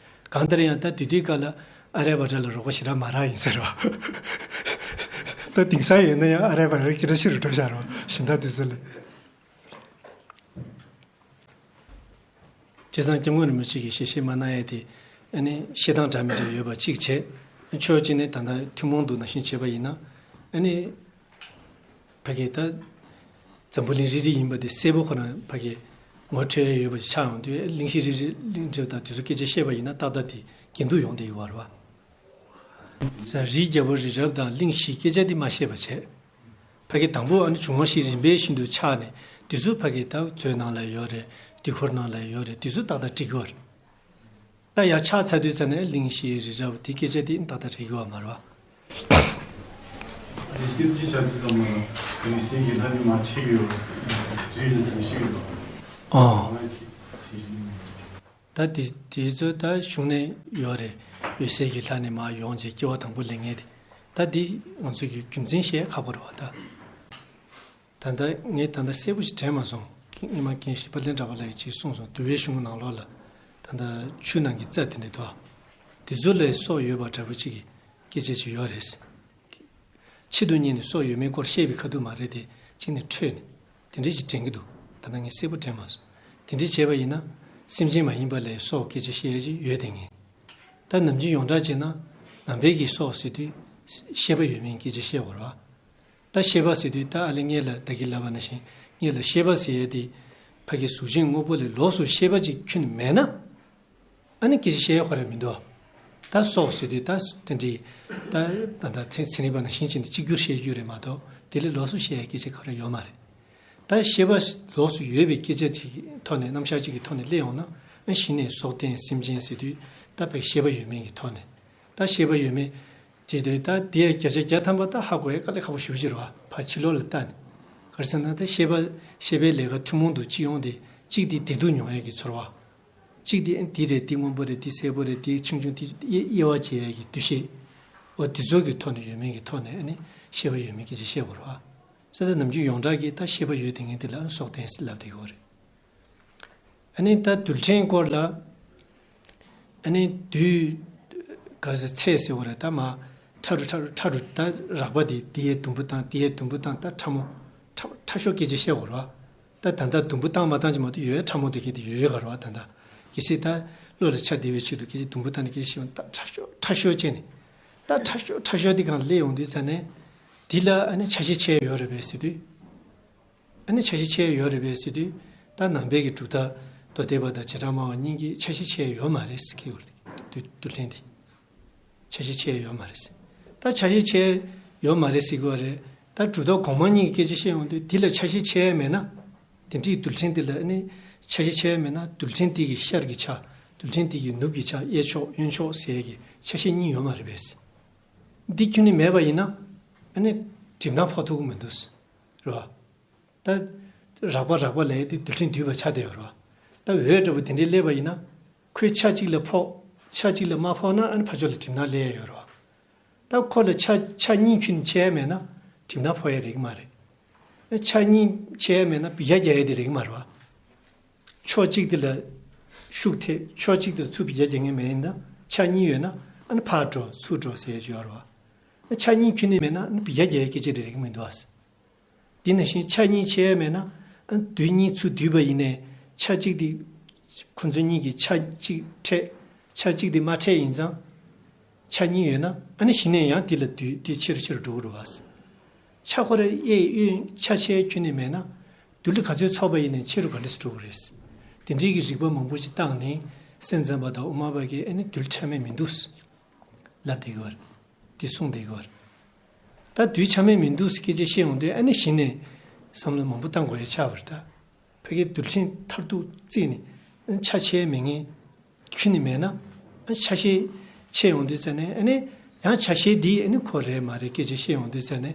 གང་ལྟར་ཡང་ད་དེ་དུས་སྐབས་ལ་ཨཱརྱ་བྷ་ཏྲ་ལ་རོགས་པ་ཞེ་དྲག་མ་རག་ཡིན་ཟེར་བ། ད་དེང་སང་ཡིན་ན་ཡང་ཨཱརྱ་བྷ་ཏྲ་སྐད་གྲགས་ཆེ་རུ་འགྲོ་བཞག་རོགས་གཞན་དག་དེ་ཚོ་ལས། བྱས་ཙང་སྐྱབས་མགོན་རིན་པོ་ཆེ་གིས་ཞལ་བཞེས་མ་གནང་ཡས་དེ་ཨ་ནི་བཤད་སྟངས་འདྲ་མི་འདྲ་ཡོད་པ་གཅིག་བྱས། ཕྱོགས་གཅིག་ནས་ད་ལྟ་ཐུན་མོང་དུ་ནང་བཞིན་བྱས་པ་ཡིན་ན་ཨ་ནི། ཕ་གི་ད་འཛམ་བུ་གླིང་རིལ་རིལ་ཡིན་པ་དེ་གསལ་པོ་ཁོ་རང་ཕ་གི་ངོ་འཕྲོད་ཡ་ཡོད་པ་ཅིག་ཆགས་ཡོང་དུས་གླིང་བཞི་རིལ་རིལ་གླིང་རབ་དང་དེ་ཚོ་སྐད་ཆ་བཤད་པ་ཡིན་ན་ཏག་ཏག་དེ་འགལ་འདུ་ཡོང་བསྡད་ཡོད་རེད་བ། ས་རིའི་རྒྱལ་པོ་རི་རབ་དང་གླིང་བཞི་སྐད་ཆ་དེ་མ་བཤད་པ་བྱས། ཕ་གི་དང་པོ་ཨ་ནི་འབྱུང་བ་བཞི་རིམ་པས་བཞིན་དུ་ཆགས་ནས་དེ་ཚོ་ཕ་གི་ད་མཛོད་ནང་ལ་ཡོད་རེད། དུས་འཁོར་ནང་ལ་ཡོད་རེད། དེ་ཚོ་ཏག་ཏག་འགྲིག་གི་ཡོད་རེད། ད་ཡར་ཆགས་ཚར་དུས་ཙམ་ནས་གླིང་བཞི་རི་རབ་དེ་སྐད་ཆ་དེ་ཏག་ཏག་རེད་གི་བ་མ་རེད་བ། དེ་སེམས་ཅན་ཆགས་དུས་ཙམ་ལ་འོད་གསལ་གྱི་ལྷ་ནི་མར་མཆེད་ཀྱི་ཡོད་རེད། རིགས་ལ་དེ་ཤེས་ཀྱི་འདུག་ཨོ། ང་ཅི་ཞིག་ཞིག་ད་དེ་དེ་ཚོ་ད་གཞུང་ནས་ཡོད་རེད། འོད་གསལ་གྱི་ལྷ་ནི་མར་ཡོང་བྱས་སྐྱེ་བ་དང་པོ་ལེན་མཁན་དེ། ད་འདི་ང་ཚོ་གི་རྒྱུ་མཚན་བཤད་ཁག་པོ་རེད་བ་ད། ད་ལྟ་ངས་ད་ལྟ་གསལ་པོ་ཞིག་དྲན་མ་སོང་། སྔོན་མ་མཁན་ཞིག་དཔལ་ལྡན་གྲགས་པ་ལགས་ཀྱིས་ཅིག་གསུངས་སོང་། འདུལ་བའི་གཞུང་ནང་ལོགས་ལ་ད་ལྟ་ཆུ་ནང་གི་རྩྭ་དེ་འདྲ་འདུག་ཨ། དེ་ཚོ་ལ་སྲོག་ཡོད་པ་འདྲ་པོ་ཅིག་གི་སྐད་ཆ་ཅིག་ཡོད་རེད། ཆེད་དུ་གཉེར་ནས་སྲོག་ཡོད་མེད་སྐོར་བཤད་པའི་ཁ་ཐུག་མ་རེད་དེ། གཅིག་ནས་འཕྲོས་ནས་དེ་འདྲ་ཅིག་དྲན་གྱི་འདུག་ད་ལྟ་ངས་གསལ་པོ་དྲན་མ་སོང་། དེ་འདྲ་བྱས་པ་ཡིན་ན་སེམས་ཅན་མ་ཡིན་པ་ལ་སྲོག་སྐད་ཆ་བཤད་ཡ་ཅིག་ཡོད་དེ་ངེས། ད་ནམ་རྒྱུན་ཡོངས་གྲགས་བྱས་ན་ནང་པའི་གི་སྲོག་ཟེར་དུས་ཤེས་པ་ཡོད་མེད་སྐད་ཆ་བཤད་དགོས་རེད་བ། ད་ཤེས་པ་ཟེར་དུས་ད་ཨ་ལེ་སྔོན་ལ་ད་གིན་ལབ་པ་ནང་བཞིན་སྔོན་ལ་ཤེས་པ་ཟེར་ཡས་དེ་ཕ་གི་གཟུགས་ཅན་དངོས་པོ་ལས་ལོགས་སུ་ཤེས་པ་ཅིག་ཁྱོན་ནས་མེད་ན། ཨ་ནི་སྐད་ཆ་བཤད་ཡས་ཁོ་རང་མི་འདུག་ད་སྲོག་ཟེར་དུས་ད་དེ་འདྲའི་ད་ད་ད་ཚན་ཚན་རིག་པ་ནང་བཞིན་བྱས་ནས་གཅིག་གྱུར་བཤད་རྒྱུ་རེད་མ་གཏོགས་དེ་ལས་ལོགས་སུ་བཤད་ཡས་སྐད་ཆ་ཁོ་རང་ཡོད་མ་རེད། ད་ཤེས་པ་ལོགས་སུ་ཡོད་པའི་སྐད་ཆ་ཅིག་གི་ཐོག་ནས་རྣམ་གཞག་ཅིག་གི་ཐོག་ནས་སླེབས་ཡོང་ན་ཨ་གཞི་ནས་སྲོག་ལྡན་སེམས་ཅན་ཟེར་དུས་ད་ཕ་གི་ཤེས་པ་ཡོད་མེད་ཀྱི་ཐོག་ནས། ད་ཤེས་པ་ཡོད་མེད། དེ་དུས་ད་དེའི་བརྒྱ་ཆ་བརྒྱ་ཐམ་པ་ད་ཧ་གོ་ཡ་དཀའ་ལས་ཁག་པོ་ཞེ་པོ་ཅིག་རེད་བ། ཕར་ཕྱི་ལོགས་ལ་ལྟ་ནས། ག་རེ་ཟེར་ན་ད་ཤེས་པ་ཤེས་པའི་ལས་ཀ་ཐུན་མོང་དུ་སྤྱི་ཡོངས་དེ་གཅིག་དེ་བདེ་སྡུག་མྱོང་ཡ་གི་ཚོར་བ། གཅིག་དེ་འདི་རེད། འདི་སྔོན་པོ་རེད། འདི་སེར་པོ་རེད། འདི་ཆུང་ཆུང་། འདི་དབྱེ་དབྱེ་བ་འབྱེད་ཡ་གི་འདུ་ཤེས། འོ་དེ་ཚོ་གི་ཐོག་ནས་ཡོད་མེད་ཀྱི་ཐོག་ནས་ཨ་ནི་ཤེས་པ་ཡོད་མེད་སྐད་ཆ་བཤད་དགོས་རེད་བ། ཟེར་ད་ནམ་རྒྱུན་ཡོངས་གྲགས་ཀྱི་ད་ཤེས་པ་ཡོད་དེ་ངས་དེ་ལ་སྲོག་ལྡན་ཟེར་ལབ་བསྡད་ཀྱི་ཡོད་རེད། ཨ་ནི་ད་རྡུལ་ཕྲན་སྐོར་ལ། ཨ་ནི་རྡུལ། ག་ཟེར། ཚད་ཟེར་བ་རེད། ད་མར་ཕྲ་རུ་ཕྲ་རུ་ཕྲ་རུ་ད་རགས་པ་དེ་དེ་ཡས་དུམ་བུ་བཏང་། དེ་ཡས་དུམ་བུ་བཏང་། ད་ཕྲ་མོ། ཕྲ་ཕྲ་ཤོས་སྐད་ཆ་བཤད་དགོས་རེད་བ། ད་ད་ལྟ་དུམ་བུ་བཏང་མ་བཏང་ཅིག་མ་གཏོགས་ཡོད་ཡ་ཕྲ་མོ་དེ་གས་དེ་ཡོད་ཡོད་ག་རེད་བ། ད་ལྟ་གལ་སྲིད་ད་བློ་ལ་ཆ་བདེ་བའི་ཆེད་དུ་སྐད་ཆ་དུམ་བུ་བཏང་ནས་སྐད་ཆ་བཤད་པ་ད་ཕྲ་ཤོས་ཕྲ་ཤོས་བྱས་ནས། ད་ཕྲ་ཤོས་ཕྲ་ཤོས་དེ་སྒང་སླེབས་ཡོང་དུས་ཙ་ནས་དེ་ལ་ཨ་ནི་ཆ་ཤས་ཕྱེ་ཡ་ཡོད་རེད་པས་ཟེར་དུས། ཨ་ནི་ཆ་ཤས་ཕྱེ་ཡ་ཡོད་རེད་པས་ཟེར་དུས། ད་ནང་པའི་གི་གྲུབ་མཐའ་མདོ་སྡེ་པ་དང་བྱེ་བྲག་སྨྲ་བ་གཉིས་ཀྱིས་ཆ་ཤས་ཕྱེ་ཡ་ཡོད་མ་རེད་ཟེར་གྱི་ཡོད་རེད། རྡུལ་རྡུལ་ཕྲན་འདི་ཆ་ཤས་ཕྱེ་ཡ་ཡོད་མ་རེད་ཟེར། ད་ཆ་ཤས་ཕྱེ་ཡ་ཡོད་མ་རེད་ཟེར་གྱི་ཡོད་རེད། ད་གྲུབ་མཐའ་གོང་མ་གཉིས་ཀྱི་སྐད་ཆ་བཤད་ཡོང་དུས་འདི་ལ་ཆ་ཤས་ཕྱེ་ཡ་མེད་ན། དེ་འདྲའི་རྡུལ་ཕྲན་འདི་ལ་ཨ་ནི་ཆ་ཤས་ཕྱེ་ཡ་མེད་ན་རྡུལ་ཕྲན་འདི་གི་ཤར་གྱི་ཆ། རྡུལ་ཕྲན་འདི་གི་ནུབ་ཀྱི་ཆ། གཡས་ཕྱོགས་གཡོན་ཕྱོགས་ཟེར་ཡ་གི་ཆ་ཤས་གཉིས་ཡོད་མ་རེད་པས་ཟེར། འདི་ཁྱོན་ནས་མེད་པ་ཡིན་ན་ཨ་ནི་གྲིབ་ནག་ཕོག་ཐུབ་ཀྱི་མི་འདུག་ཟེར། རེད་བ། ད་རགས་པ་རགས་པ་ལས་དེ་རྡུལ་ཕྲན་འདུས་པ་ཆགས་བསྡད་ཡོད་རེད་བ། ད་འོད་འདྲ་པོ་དེ་འདྲའི་སླེབས་པ་ཡིན་ན། ཁོའི་ཆ་གཅིག་ལ་ཕོག་ཆ་གཅིག་ལ་མ་ཕོག་ན་ཨ་ནི་ཕར་ཕྱོགས་ལ་གྲིབ་ནག་སླེབས་ཡ་ཡོད་རེད་བ། ད་ཁོ་ལ་ཆ་ཆ་གཉིས་ཁྱོན་ཕྱེ་ཡ་མེད་ན་གྲིབ་ནག་ཕོག་ཡ་རེད་གི་མ་རེད། ཆ་གཉིས་ཕྱེ་ཡ་མེད་ན་འབུད་རྒྱག་རྒྱག་ཡ་དེ་རེད་གི་མ་རེད་བ། ཕྱོགས་གཅིག་དེ་ལ་ཤུགས་ཐེབས། ཕྱོགས་གཅིག་དེ་ལ་ཚུར་འབུད་རྒྱག་རྒྱག་མཁན་མེད་ཡིན་ན། ཆ་གཉིས་ཡོད་ན་ཨ་ནི་ཕར་འགྲོ་ཚུར་འགྲོ་ཟེར་ཡ་ཅིག་ཡོད་རེད་བ། ཆ་གཉིས་ཁྱོན་ནས་མེད་ན་ཡ་རྒྱལ་སྐད་ཆ་རེ་རེག་མི་འདུག་ཨ། དེ་ནང་བཞིན་ཆ་གཉིས་ཕྱེ་ཡ་མེད་ན་དུས་གཉིས་ཚུར་བསྡུས་པ་ཡིན་ནའི་ཆ་གཅིག་དེ་ཁོ་ཚོ་གཉིས་ཀྱི་ཆ་གཅིག་ཕྲད་ཆ་གཅིག་དེ་མ་ཕྲད་ཡིན་ཙང་། ཆ་གཉིས་ཡོད་ན་ཨ་ནི་གཞི་ནས་ཡང་དེ་ལ་བསྡུས་དེ་ཆེ་རུ་ཆེ་རུ་འགྲོ་གི་རེད་བ། ཆ་ཁོ་ར་གཡས་གཡོན་ཆ་ཕྱེ་ཁྱོན་ནས་མེད་ན་རྡུལ་ག་ཚོད་ཚོགས་པ་ཡིན་ནའི་ཆེ་རུ་ག་འདྲས་སུ་འགྲོ་གི་རེད། དེ་འདྲའི་གི་རིགས་པ་མང་པོ་ཞིག་བཏང་ནས་སེམས་ཙམ་པ་དང་དབུ་མ་པ་གིས་ཨ་ནི་རྡུལ་ཕྲ་མེན་མི་འདུག་ལབ་བསྡད་ཀྱི་ཡོད་རེད། དེ་གསུངས་བསྡད་ཀྱི་ཡོད་རེད། ད་རྡུལ་ཕྲ་མེན་མི་འདུག་སྐད་ཆ་བཤད་ཡོང་དུས་ཨ་ནི་གཞི་ནས་བསམ་བློ་མང་པོ་བཏང་དགོས་ཡ་ཆགས་པ་རེད་ད། ཕ་གིའི་རྡུལ་ཕྲན་མཐར་ཐུག་བརྩིས་ནས་ཆ་ཕྱེ་མེད་མཁན་ཁྱོན་ནས་མེད་ན། ཆ་ཤས་ཕྱེ་ཡོང་དུས་ཙ་ནས་ཨ་ནི་ཡང་ཆ་ཤས་འདི་ཨ་ནི་ཁོ་རེད་མ་རེད་སྐད་ཆ་བཤད་ཡོང་དུས་ཙ་ནས།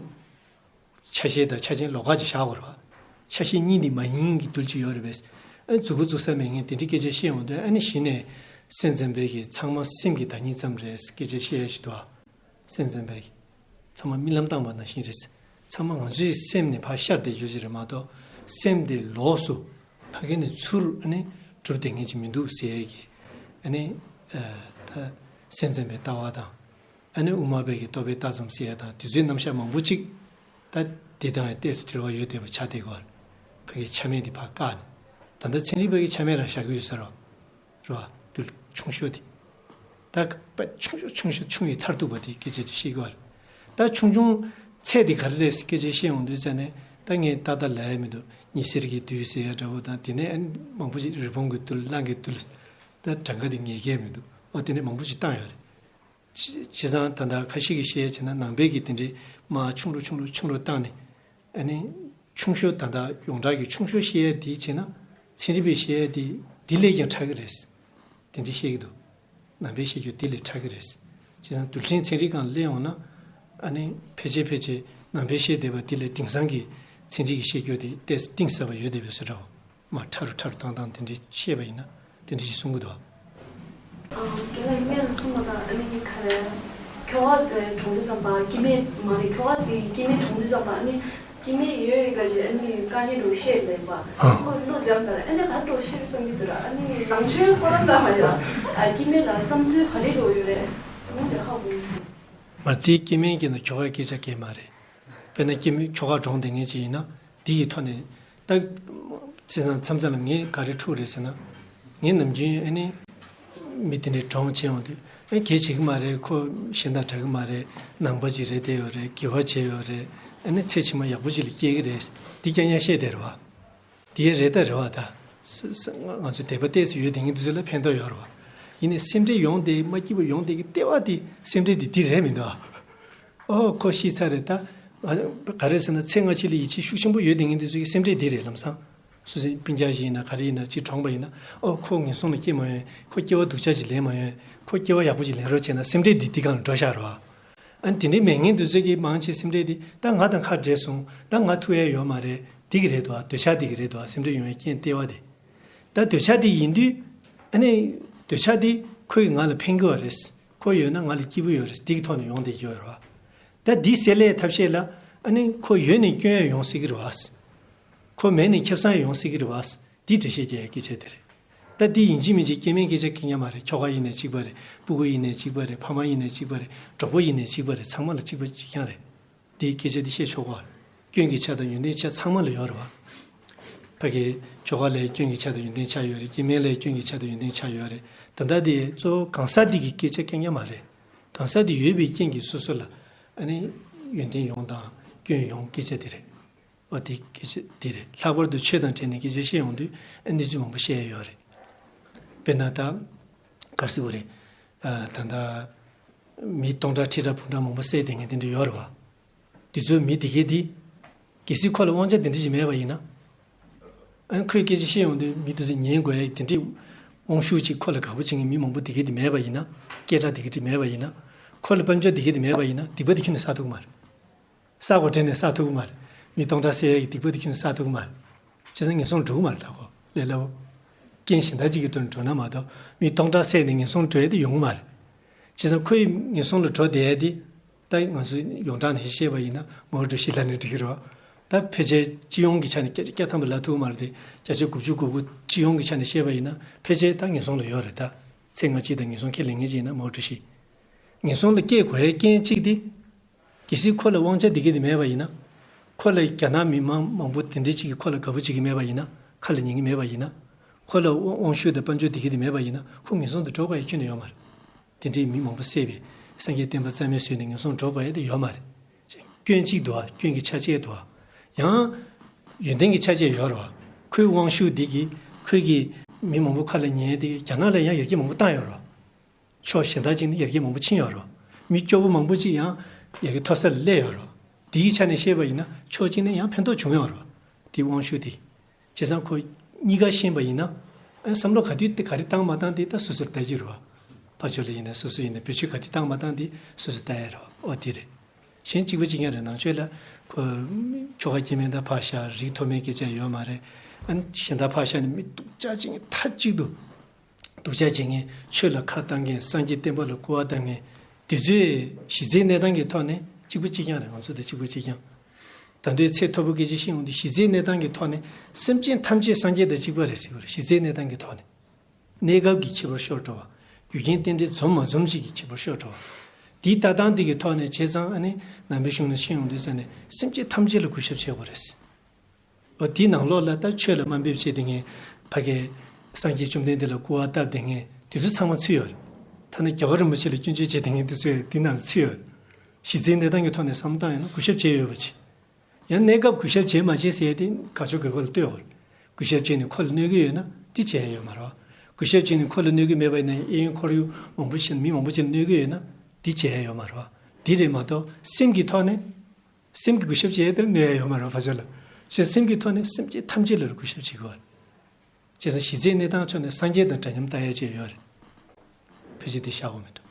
ཆ་ཤས་དང་ཆ་ཅན་ལོགས་ཀ་ཅིག་བཞག་དགོས་རེད་བ། ཆ་ཤས་གཉིས་འདི་མ་ཡིན་གྱི་རྡུལ་ཅིག་ཡོད་རེད་པས། ཨ་ནི་མཛུབ་གུ་བཙུགས་ས་མེད་མཁན་དེ་འདྲའི་སྐད་ཆ་བཤད་ཡོང་དུས་ཨ་ནི་གཞི་ནས་སེམས་ཙམ་པའི་གི་ཚང་མ་སེམས་ཀྱི་བདག་ཉིད་ཙམ་རེད་སྐད་ཆ་བཤད་ཡ་ཞིག་འདུག་ཨ། སེམས་ཙམ་པའི་གི། ཚང་མ་རྨི་ལམ་བཏང་པ་ནང་བཞིན་རེད། ཚང་མ་ང་ཚོའི་སེམས་ནས་ཕར་ཤར་བསྡད་རྒྱུ་ཞིག་རེད་མ་གཏོགས་སེམས་དེ་ལོགས་སུ་ཕ་གི་ནས་ཚུར་ཨ་ནི་གྲུབ་བསྡད་མཁན་ཅིག་མི་འདུག་ཟེར་ཡས་ཀྱི་ཨ་ནི་ད་སེམས་ཙམ་པའི་ལྟ་བ་དང་། ཨ་ནི་དབུ་མ་པའི་གི་རྟོག་པའི་ལྟ་ཙམ་ཟེར་ཡས་དང་དེ་ཚོའི་རྣམ་གཞག་མང་པོ་ཅིག་ད་དེ་དང་ཡང་ཏོག་ཙམ་འབྲེལ་བ་ཡོད་བསྡད་པ་ཆགས་བསྡད་ཀྱི་ཡོད་རེད། ཕ་གི་ཆ་མེད་དེ་ཕར་བཀག་ནས་ད་ལྟ་ཚན་རིག་པ་གི་ཆ་མེད་རང་བཞག་གི་ཡོད་ས་རེད། རེད་བ། རྡུལ་ཆུང་ཤོས་དེ། ད་དཔེ་ཆུང་ཤོས་ཆུང་ཤོས་ཆུང་བའི་མཐར་ཐུག་པ་དེ་སྐད་ཆ་དེ་བཤད་ཀྱི་ཡོད་རེད། ད་ཆུང་ཆུང་ཚད་དེ་ག་རེ་རེད་སྐད་ཆ་བཤད་ཡོང་དུས་ཙ་ནས་ད་ངས་ཏག་ཏག་ལབ་ཡ་མི་འདུག་ཉི་ཟེར་གྱི་རྡུལ་ཟེར་ཡ་འདྲ་བོ་དང་དེ་ནས་ཨ་ནི་མང་པོ་ཞིག་རི་བོང་གི་རྡུལ་གླང་གི་རྡུལ། ད་གྲངས་ཀ་དེ་ངས་རྒྱས་མི་འདུག་ཨོ་དེ་ནས་མང་པོ་ཞིག་བཏང་ཡོད་རེད། བྱས་བྱས་ཙང་ད་ལྟ་ཁ་ཤས་ཀྱིས་བཤད་ཡ་བྱས་ན་ནང་པའི་གི་དེ་འདྲའི་མར་ཆུང་རུ་ཆུང་རུ་ཆུང་རུ་བཏང་ནས་ཨ་ནི། ཆུང་ཤོས་ད་ལྟ་ཡོངས་གྲགས་ཀྱི་ཆུང་ཤོས་བཤད་ཡ་དེ་བྱས་ན་ཚན་རིག་པས་བཤད་ཡ་དེ་དེ་ལས་ཀྱང་ཕྲ་གི་རེད། དེ་འདྲ་བཤད་ཀྱི་འདུག་ནང་པས་བཤད་རྒྱུ་དེ་ལས་ཕྲ་གི་རེད། བྱས་ཙང་རྡུལ་ཕྲན་ཚན་རིག་སྒང་ལ་སླེབས་ཡོང་ན་ཨ་ནི་ཕལ་ཆེར་ཕལ་ཆེར་ནང་པས་བཤད་བསྡད་པ་དེ་ལས་དེང་སང་གི་ཚན་རིག་གིས་བཤད་རྒྱུ་དེ་ཏོག་ཙམ་གཏིང་ཟབ་པ་ཡོད་བསྡད་པའི་བཟོ་འདྲ་བོ། མར་ཕྲ་རུ་ཕྲ་རུ་བཏང་བཏང་དེ་འདྲ་བཤད་པ་ཡིན་ན་དེ་འདྲ་ཞིག་གསུང་གི་འདུག་ཨ། རྒན་ལགས་སྨན་ལ་གསུངས་པ་དང་ཨ་ནི་ག་རེ། ཁྱོ་ག་དེ་གྲོངས་དུས་ཙམ་པ་སྐྱེ་དམན་མ་རེད། ཁྱོ་ག་དེ་སྐྱེ་དམན་གྲོངས་དུས་ཙམ་པ་ཨ་ནི་སྐྱེ་དམན་ཡོད་ཡོད་ག་ཞིག་ཨ་ནི་དཀའ་ངལ་འདྲ་བོ་བཤད་ལེན་པ། ཨ། ཁོ་བློ་འཇམ་དང་ཨ་ནི་ག་འདྲ་བོ་བཤད་བསམ་གྱི་འདུག་ར། ཨ་ནི་ནང་ཆོས་ཁོ་རང་ལ་མ་ཡ། ཨ། སྐྱེ་དམན་ལ་བསམ་ཚུལ་ག་རེ་འདྲ་བོ་ཡོད་རེད། ཨ་ནི་དེ་ཧ་གོ་མི་འདུག་མ་དེ་སྐྱེ་དམན་གྱི་ནང་ཁྱོ་ག་སྐད་ཆ་གང་ཡང་མ་རེད། དཔེར་ན་སྐྱེ་དམན་ཁྱོ་ག་གྲོངས་བསྡད་མཁན་ཅིག་ཡིན་ན་དེ་ཡི་ཐོག་ནས་ད། བྱས་ཙང་མཚམས་མཚམས་ལ་ངས་ག་རེ་འཁྲུག་རེད་ཟེར་ན། ངས་ནམ་རྒྱུན་ཨ་ནི། མི་དེ་འདྲའི་གྲོངས་བྱས་ཡོང་དུས་ཨ་གལ་ཆེ་གི་མ་རེད། ཁོ་གཞན་དང་འདྲ་གི་མ་རེད། ནང་པ་ཅིག་རེད་བསྡད་ཡོད་རེད། དགེ་བ་བྱས་ཡོད་རེད། ཨ་ནི་ཚེ་ཕྱི་མ་ཡག་པོ་ཅིག་ལ་སྐྱེ་གི་རེད། འདི་རྐྱང་རྐྱང་བཤད་བསྡད་རེད་བ། དེ་རེད་ད་རེད་བ་ད། ས་ས་ང་ང་ཚོ་དད་པ་ཏོག་ཙམ་ཡོད་དེ་ངས་འདི་ཚོ་ལ་ཕན་ཐོགས་ཡོད་རེད་བ། ཡིན་ནའི་སེམས་ཁྲལ་ཡོང་དེ་མ་སྐྱིད་པོ་ཡོང་དེ་གི་ལྟེ་བ་དེ་སེམས་ཁྲལ་དེ་དེ་རེད་མི་འདུག་ཨ། ཨོ་ཁོ་ཤི་ཚར་རེད་ད། ང་ག་རེ་ཟེར་ན་ཚེ་སྔ་ཕྱི་ལ་ཡིད་ཆེས་ཤུགས་ཆེན་པོ་ཡོད་དེ་ངས་འདི་ཚོ་གི་སེམས་ཁྲལ་དེ་རེད་ལམ་སང་། སུ་སེམས་སྤུན་ཀྱག་ཞིག་ཡིན་ན་ག་རེ་ཡིན་ན་ཅིག་གྲོངས་པ་ཡིན་ན་ཨོ་ཁོ་ངན་སོང་ལ་སྐྱེ་མ་ཡོང་ཁོ་སྐྱེ་བ་སྡུག་ཅག་ཅིག་ལེན་མ་ཡོང་ཁོ་སྐྱེ་བ་ཡག་པོ་ཅིག་ལེན་རོགས་བྱས་ན་སེམས་ཁྲལ་དེ་དེ་སྒང་ལ་འགྲོ་ཤག་རེད་བ། ཨ་ནི་དེ་འདྲའི་མེད་མཁན་དེ་ཚོ་གིས་མང་ཆེ་སེམས་ཁྲལ་དེ་ད་ང་དང་ཁ་བྲལ་སོང་། ད་ང་ཐུག་ཡ་ཡོད་མ་རེད། དེ་གི་རེད་དོ། འདོད་ཆགས་དེ་གི་རེད་དོ། སེམས་ཁྲལ་ཡོང་བའི་རྐྱེན་ལྟེ་བ་དེ། ད་འདོད་ཆགས་དེ་ཡིན་དུས་ཨ་ནི་འདོད་ཆགས་དེ་ཁོ་ཡིས་ང་ལ་ཕན་གི་བ་རེད། ཁོ་ཡོད་ན་ང་ལ་སྐྱིད་པོ་ཡོད་རེད། དེ་གི་ཐོག་ནས་ཡོང་བསྡད་ཀྱི་ཡོད་རེད་བ། ད་དེ་སེལ་ཡའི་ཐབས་ཤེས་ལ་ཨ་ནི་ཁོ་ཡོད་ནས་སྐྱོན་ཡ་ཡོང་སྲིད་གི་རེད་བ། ཁོ་མེད་ནས་ཁེ་བཟང་ཡོང་སྲིད་ཀྱི་རེད་བ། འདི་འགྲེལ་བཤད་རྒྱག་ཡ་སྐད་ཆ་དེ་རེད། ད་འདི་ཡིན་གཅིག་མིན་གཅིག་སྐྱེ་དམན་སྐད་ཆ་ཁེ་ཉག་མ་རེད། ཁྱོ་ག་ཡིན་ནའི་གཅིག་པ་རེད། སྤུ་གུ་ཡིན་ནའི་གཅིག་པ་རེད། ཕ་མ་ཡིན་ནའི་གཅིག་པ་རེད། གྲོགས་པོ་ཡིན་ནའི་གཅིག་པ་རེད། ཚང་མ་ལ་གཅིག་པ་གཅིག་རྐྱང་རེད། འདིའི་སྐད་ཆ་འདི་བཤད་ཆོག་གོ། སྐྱོན་གྱི་ཆ་དང་ཡོན་ཏན་ཆ་ཚང་མ་ལ་ཡོད་རེད་བ། ཕ་གི་ཁྱོ་ག་ལའི་སྐྱོན་གྱི་ཆ་དང་ཡོན་ཏན་ཆ་ཡོད་རེད། སྐྱེ་དམན་ལའི་སྐྱོན་གྱི་ཆ་དང་ཡོན་ཏན་ཆ་ཡོད་རེད། ད་ལྟ་འདི་གཙོ་བོ་གང་ཟག་འདི་གི་སྐད་ཆ་ཁེ་ཉག་མ་རེད། གང་ཟག་འདི་ཡོད་པའི་རྐྱེན་གྱིས་སོ་སོ་ལ་ཨ་ནི་ཡོན་ཏན་ཡོང་དང་སྐྱོན་ཡོང་སྐད་ཆ་འདི་རེད། ཨོ་དེ་སྐད་ཆ་དེ་རེད། ལྷག་པར་དུ་ཆོས་དང་འབྲེལ་ནས་སྐད་ཆ་བཤད་ཡོང་དུས་ཨ་གནས་ཚུལ་མང་པོ་བཤད་ཡ་ཡོད་རེད། དཔེར་ན་ད་ག་རེ་ཟེར་དགོས་རེད། ཨ་ད་ལྟ་མི་སྟོང་ཕྲག་ཁྲི་ཕྲག་འབུམ་ཕྲག་མང་པོ་བསད་བསྡད་མཁན་དེ་འདྲ་ཡོད་རེད་བ། དེ་ཚོའི་མི་དེ་གས་དེ་གལ་སྲིད་ཁོ་ལ་དབང་ཆ་དེ་འདྲ་ཞིག་མེད་པ་ཡིན་ན། ཨ་ནི་ཁོས་སྐད་ཆ་བཤད་ཡོང་དུས་མི་དེ་ཚོས་ཉན་དགོས་ཡ་དེ་འདྲའི་དབང་ཤུགས་ཅིག་ཁོ་ལ་དགའ་པོ་བྱེད་མཁན་མི་མང་པོ་དེ་གས་དེ་མེད་པ་ཡིན་ན། སྐད་གྲགས་དེ་གས་དེ་མེད་པ་ཡིན་ན། ཁོ་ལ་དཔལ་འབྱོར་དེ་གས་དེ་མེད་པ་ཡིན་ན་སྡིག་པ་དེ་ཁྱོན་ནས་བསགས་ཐུབ་ཀྱི་མ་རེད། ས་གོ་དྲན་ནས་བསགས་ཐུབ་ཀྱི་མ་རེད། མི་སྟོང་ཕྲག་བསད་ཡ་གི་སྡིག་པ་དེ་ཁྱོན་ནས་བསགས་ཐུབ་ཀྱི་མ་རེད། བྱས་ཙང་ངན་སོང་འགྲོ་གི་མ་རེད་ད་ཁོ་ལས་སླ་བོ། རྐྱེན་གཞན་དག་ཅིག་གི་དོན་འགྲོ་ན་མ་གཏོགས་མི་སྟོང་ཕྲག་བསད་ནས་ངན་སོང་འགྲོ་ཡ་དེ་ཡོང་གི་མ་རེད། བྱས་ཙང་ཁོ་ཡི་ངན་སོང་ལ་འགྲོ་བསྡད་ཡ་དེ་ད་ང་ཚོ་ཡོངས་གྲགས་ནང་བཞིན་བཤད་པ་ཡིན་ན་མའོ་ཀྲུའུ་ཞི་ལབ་ནས་འགྲིག་གི་རེད་བ། ད་ཕལ་ཆེར་སྤྱི་ཡོངས་ཀྱི་ཆ་ནས་བརྒྱ་ཆ་བརྒྱ་ཐམ་པ་ལབ་ཐུབ་ཀྱི་མ་རེད་དེ་བརྒྱ་ཆ་དགུ་བཅུ་གོ་དགུ་སྤྱི་ཡོངས་ཀྱི་ཆ་ནས་བཤད་པ་ཡིན་ན་ཕལ་ཆེར་ད་ངན་སོང་ལ་ཡོད་རེད་ད། ཚེ་སྔ་ཕྱི་དང་ངན་སོང་ཁས་ལེན་མཁན་ཅིག་ཡིན་ན་མའོ་ཀྲུའུ་ཞི། ངན་སོང་ལ་སྐྱེ་དགོས་ཡའི་རྐྱེན་གཅིག་དེ། གལ་སྲིད་ཁོ་ལ་དབང་ཆ་དེ་ག་དེ་མེད་པ་ཡིན་ན། ཁོ་ལ་རྒྱ་ནག་མི་མང་མང་པོ་དེ་འདྲ་ཅིག་གིས་ཁོ་ལ་དགའ་པོ་བྱེད་ཀྱི་མེད་པ་ཡིན་ན། ཁ་ལ་ཉན་གྱི་མེད་པ་ཡིན་ན། ཁོ་ལ་དབང་དབང་ཤུགས་དང་དཔལ་འབྱོར་དེ་ག་དེ་མེད་པ་ཡིན་ན། ཁོ་ངན་སོང་དུ་འགྲོ་དགོས་ཡ་ཁྱོན་ནས་ཡོད་མ་རེད། དེ་འདྲའི་མི་མང་པོ་བསད་པའི་སངས་རྒྱས་བསྟན་པ་རྩ་མེད་བཟོས་ནས་ངན་སོང་འགྲོ་དགོས་ཡ་དེ་ཡོད་མ་རེད། སྐྱོན་གཅིག་འདུག་ཨ། སྐྱོན་གྱི་ཆ་བཅས་འདུག་ཨ། ཡང་། ཡོན་ཏན་གྱི་ཆ་བཅས་ཡོད་རེད་བ། ཁོའི་དབང་ཤུགས་འདི་གིས་ཁོས་ཀྱིས་མི་མང་པོ་ཁ་ལ་ཉན་ཡ་དེ་གིས་རྒྱ་ནག་ལ་ཡང་ཡར་རྒྱས་མང་པོ་བཏང་ཡོད་རེད་བ། ཕྱོགས་གཞན་དག་ཅིག་ནས་ཡར་རྒྱས་མང་པོ་ཕྱིན་ཡོད་རེད་བ། མི་སྐྱོ་པོ་མང་པོ་ཅིག་ཡང་ཡར་རྒྱས་མཐོ་སར་སླེབས་ཡོད་རེད་བ། འདི་གི་ཆ་ནས་བཤད་པ་ཡིན་ན་ཕྱོགས་གཅིག་ནས་ཡང་ཕན་ཐོགས་བྱུང་ཡོད་རེད་བ། དེའི་དབང་ཤུགས་དེ། བྱས་ཙང་ཁོ་གཉིས་ཀ་ཤེས་པ་ཡིན་ན། ཨ། བསམ་བློ་ག་དུས་དེ་ག་རེ་བཏང་མ་བཏང་དེ་ད་སོ་སོར་ལྟ་རྒྱུ་རེད་བ། ཕར་ཕྱོགས་ལ་ཡིན་ན་སོ་སོ་ཡིན་ན་བེད་སྤྱོད་ག་དུས་བཏང་མ་བཏང་དེ་སོ་སོར་ལྟ་ཡ་རེད་བ། ཨོ་དེ་རེད། གཞན་གཅིག་པ་གཅིག་རྐྱང་རེད། ནང་ཆོས་ལ་ཁོ་ཆོ་ག་སྐྱེ་དམན་དང་ཕར་བཞག་རིགས་མཐོ་དམན་སྐད་ཆ་ཡོད་མ་རེད། ཨ་ནི་གཞན་དག་ཕར་བཞག་ནས་མི་སྡུག་ཅག་བྱེད་མཁན་མཐའ་གཅིག་ཏུ། སྡུག་ཅག་བྱེད་མཁན་ཆོས་ལ་ཁ་བཏང་མཁན་སངས་རྒྱས་བསྟན་པ་ལ་སྐུར་བ་བཏང་མཁན་དེ་ཚོས་གཞི་རྩའི་གནས་སྟངས་ཀྱི་ཐོག་ནས་གཅིག་པ་གཅིག་རྐྱང་རེད། ང་ཚོ་དང་གཅིག་པ་གཅིག་རྐྱང་། ད་དུང་ཚད་མཐོ་པོ་སྐད་ཆ་བཤད་ཡོང་དུས་གཞི་རྩའི་གནས་སྟངས་ཀྱི་ཐོག་ནས་སེམས་ཅན་ཐམས་ཅད་སངས་རྒྱས་དང་གཅིག་པ་རེད་ཟེར་གྱི་རེད། གཞི་རྩའི་གནས་སྟངས་ཀྱི་ཐོག་ནས། གནས་སྐབས་ཀྱི་ཁྱད་པར་ཤོར་འགྲོ་བ། རྒྱུ་རྐྱེན་རྟེན་འབྲེལ་འཛོམས་མ་འཛོམས་ཅིག་གི་ཁྱད་པར་ཤོར་འགྲོ་བ། དེའི་ལྟ་སྟངས་དེ་གི་ཐོག་ནས་བྱས་ཙང་ཨ་ནི་ནང་པའི་གཞུང་ནས་བཤད་ཡོང་དུས་ཙང་ནས་སེམས་ཅན་ཐམས་ཅད་ལ་གུས་ཞབས་བྱེད་དགོས་རེད། འོ་དེའི་ནང་ལོགས་ལ་ད་ཆོས་ལ་དམའ་འབེབས་བྱས་བསྡད་མཁན། ཕ་གིའི་སངས་རྒྱས་བཅོམ་ལྡན་འདས་ལ་སྐུར་བ་བཏབ་བསྡད་མཁན་དེ་ཚོ་ཚང་མ་ཚུད་ཡོད་རེད། ཐ་ན་རྒྱལ་བ་རིན་པོ་ཆེ་ལ་སྐྱོན་བརྗོད་བྱས་བསྡད་མཁན་དེ་ཚོ་དེའི་ནང་ཚུད་ཡོད་རེད། གཞི་རྩའི་གནས་སྟངས་ཀྱི་ཐོག་ནས་བསམ་བློ་བཏང་ཡོང་ན་གུས་ཞབས་བྱས་ཡོད་པ་བྱས། ཡང་གནས་སྐབས་གུས་ཞབས་བྱས་མ་བྱས་ཟེར་ཡ་དེ་དགག་ཕྱོགས་དགོས་པ་ལ་ལྟོས་དགོས། གུས་ཞབས་བྱས་ནས་ཁོ་ལ་གནོད་ཀྱི་ཡོད་ན་དེ་བྱས་ཡ་ཡོད་མ་རེད་བ། གུས་ཞབས་བྱས་ནས་ཁོ་ལ་གནོད་ཀྱི་མེད་པ་ཡིན་ན་ཡང་གཡས་གཡོན་ཁོར་ཡུག་མང་པོ་ཞིག་ན་མི་མང་པོ་ཅིག་ལ་གནོད་ཀྱི་ཡོད་ན་དེ་བྱས་ཡ་ཡོད་མ་རེད་བ། དེ་རེད་མ་གཏོགས་སེམས་ཀྱི་ཐོག་ནས། སེམས་ཀྱི་གུས་ཞབས་བྱས་ཡ་དེར་གནོད་ཡ་ཡོད་མ་རེད་བ། ཕར་ཕྱོགས་ལ། གཞན་སེམས་ཀྱི་ཐོག་ནས་སེམས་ཅན་ཐམས་ཅད་ལ་གུས་ཞབས་བྱེད་དགོས་པ་རེད། བྱས་ཙང་གཞི་རྩའི་གནས་སྟངས་ཕྱོགས་ནས་སངས་རྒྱས་དང་འདྲ་མཉམ་ལྟ་ཡ་ཅིག་ཡོད་རེད། ཕལ་ཆེར་དེ་བཞག་དགོས་མི་འདུག